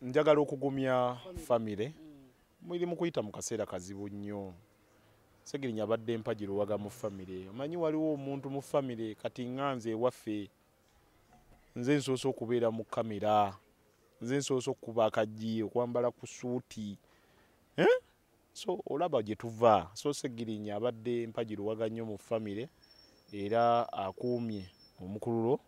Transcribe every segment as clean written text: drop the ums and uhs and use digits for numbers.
Njagala okugumya famire. Muli mu kuyita mu kaseera kazibu nnyo. Segirinya abadde mpagi luwaga mu famire. Omanyi waliwo omuntu mu famire, kati ŋŋanze ewaffe nze nsoose okubeera mu kamera, nze nsoose okukuba akaggi, okwambala ku suuti, eh? So olaba gye tuva. So Segirinya abadde mpagi luwaga nnyo mu famire, era akuumye omukululo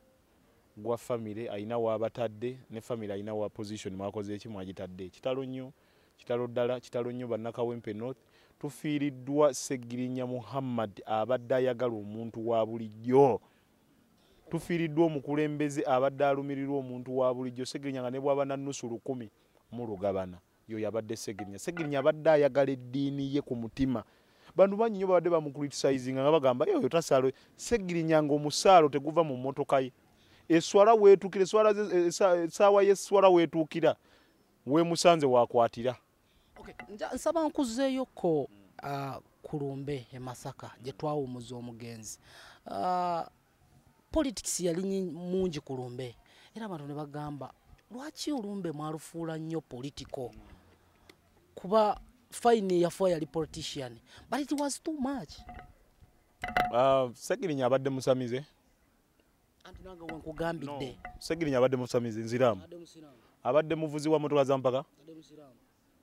gwa famire, alina waabatadde ne famire, alina wa position mwakoze eki mwagitadde. Kitalo nnyo, kitalo ddala, kitalo nnyo. Bannakawempe North, tufiiriddwa Segirinya Muhammad abadde ayagala omuntu wa bulijjo. Tufiiriddwa omukulembeze abadde alumirirwa omuntu wa bulijjo. Segirinya nga ne bw'aba na nusu 1000 mulugabana, yoyo abadde Segirinya. Segirinya abadde ayagala eddiini ye ku mutima. Bantu bangi nnyo babadde bamucriticizinga nga bagamba yoyo tasaalo. Segirinya nga omusaalo teguva mu mmotoka ye. Eswala weetuukira, essaawa y'eswala weetuukira, weemusanze wakwatira. Okay, nsaba nkuzeeyoko ku lumbe e Masaka gye twawumuza omugenzi. Politics yali mungi ku lumbe, era abantu ne bagamba, lwaki olumbe mwalufuula nnyo political? Kuba fine eyafa yali politician, but it was too much. Segirinya abadde musamize. Anti nange wenkugambidde. Segirinya abadde musamize, nziraamu. Abadde muvuzi wa motoka za mpaka.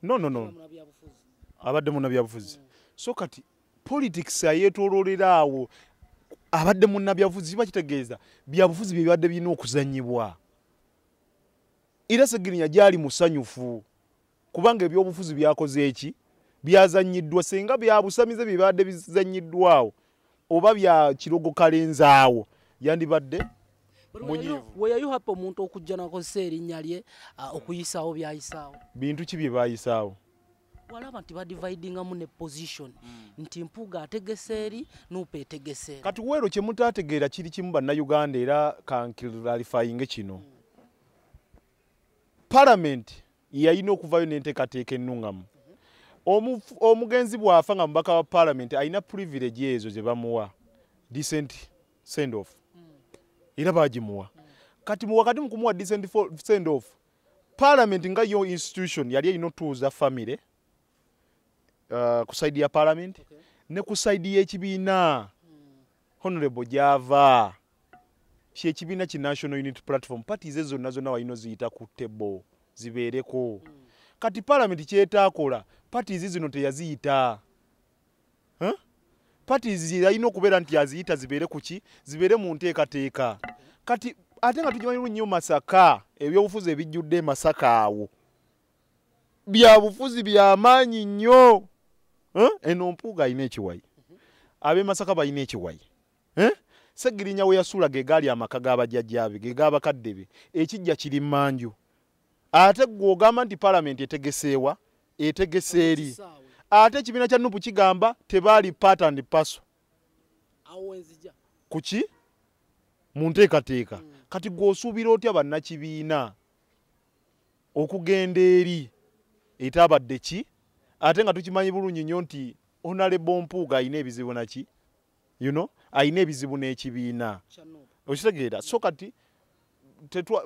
No, abadde munnabyabufuzi. So kati politics ayeetooloolera awo, abadde munnabyabufuzi, kiba kitegeeza byabufuzi bye bibadde birina okuzannyibwa. Era Segirinya gyali musanyufu kubanga ebyobufuzi byakoze eki byazannyiddwa. Singa byabusamize bye bibadde bizannyiddwawo oba bya kirogo kalenzaawo, yandibadde munyiivu. Weyayuhapa omuntu okujja nakozesa erinnya lye okuyisaawo byayisaawo? Bintu ki bye bayisaawo? Walaba nti badividingamu ne position nti Mpuuga ategese eri, NUP etegese eri. Kati weero kye mutaategeera kiri kimu, Bannayuganda, era kanclarifyinge kino. Palamenti yalina okuvayo n'enteekateeka ennuŋŋamu. Omugenzi bw'afa nga mubaka wa palamenti, alina privilege ezo ze bamuwa, decent send off, era bagimuwa. Kati mu wakati mu kumuwa decent send off, parliament nga yo institution yali erina otuuza famire ku side ya parliament ne ku side y'ekibiina honorable gyava, kyekibiina ki National Unity Platform. Parties ezo zonna zonna walina oziyita ku table zibeereko. Kati parliament kyetaakola, parties zino teyaziyita. Huh? Parties yalina okubeera nti yaziyita zibeere kuki, zibeere mu nteekateeka. Kati ate nga tukimanyi nnyo Masaka, ebyobufuzi ebijjudde e Masaka awo byabufuzi byamaanyi nnyo. Huh? Eno Mpuuga alina ekiwayi, ab'e Masaka balina ekiwayi, eh? Segirinya we yasuula ge gaali amaka g'abajjajjaabe, ge g'abakadde be, ekijja kiri mmanju. Ate gwe ogamba nti palamenti etegeseewa, etegese eri, ate ekibiina kya NUP kigamba tebaali part and parcel Awo wenzija. Kuki mu nteekateeka. Kati gwe osuubira otya bannakibiina okugenda eri etaabadde ki, ate nga tukimanyi bulungi nnyo nti Honorable Mpuuga alina ebizibu naki, alina ebizibu n'ekibiina? Kya NUP. Okitegeera? So kati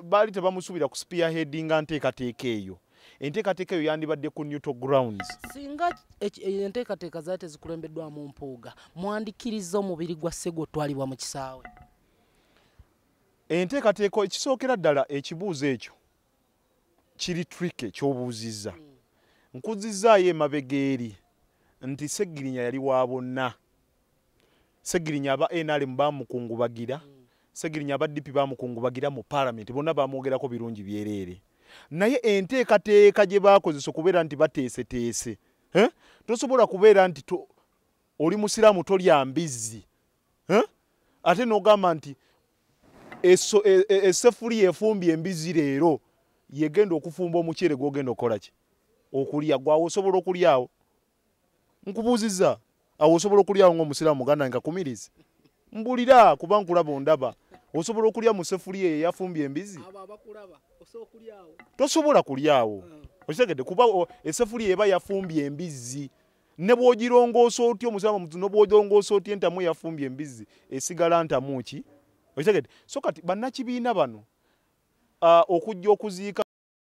baali tebamusuubira ku spearheadinga nteekateeka eyo. Enteekateeka eyo yandibadde ku neutral grounds. Singa enteekateeka zaali tezikulembeddwamu Mpuuga, mwandikiriza omubiri gwa Ssegwa otwalibwa mu kisaawe? Enteekateeka, ekisookera ddala, ekibuuzo ekyo kiri tricky kyobuuzizza. Nkuzizaayo emabega eri nti Segirinya yali wa bonna. Segirinya aba NRM bamukungubagira, Segirinya aba DP bamukungubagira, mu palamenti bonna bamwogerako birungi byereere. Naye enteekateeka gye bakozesa okubeera nti bateeseteese, eh? Tosobola kubeera nti oli musiraamu tolya mbizzi, eh? Ate n'ogamba nti essefuliya efumbye embizzi leero yegenda okufumba omuceere gwogenda okukola ki, okulya. Gwawe osobola okulyawo? Nkubuuzizza, awo osobola okulyawo ng'omusiraamu? Muganda nga kumirizi mbulira, kuba nkulaba ondaba. Osobola okulya mu sefuliya eyo eyafumbye embizzi? Abo abakulaba, osobola okulyawo? Tosobola kulyawo, okitegedde? Kuba essefuliya eba yafumbye embizzi, ne bw'ogirongoosa otya, omusiraamu, ne bw'ogirongoosa otya entamu eyafumbye embizzi esigala ntamu ki, okitegedde? So kati bannakibiina bano okujja okuziika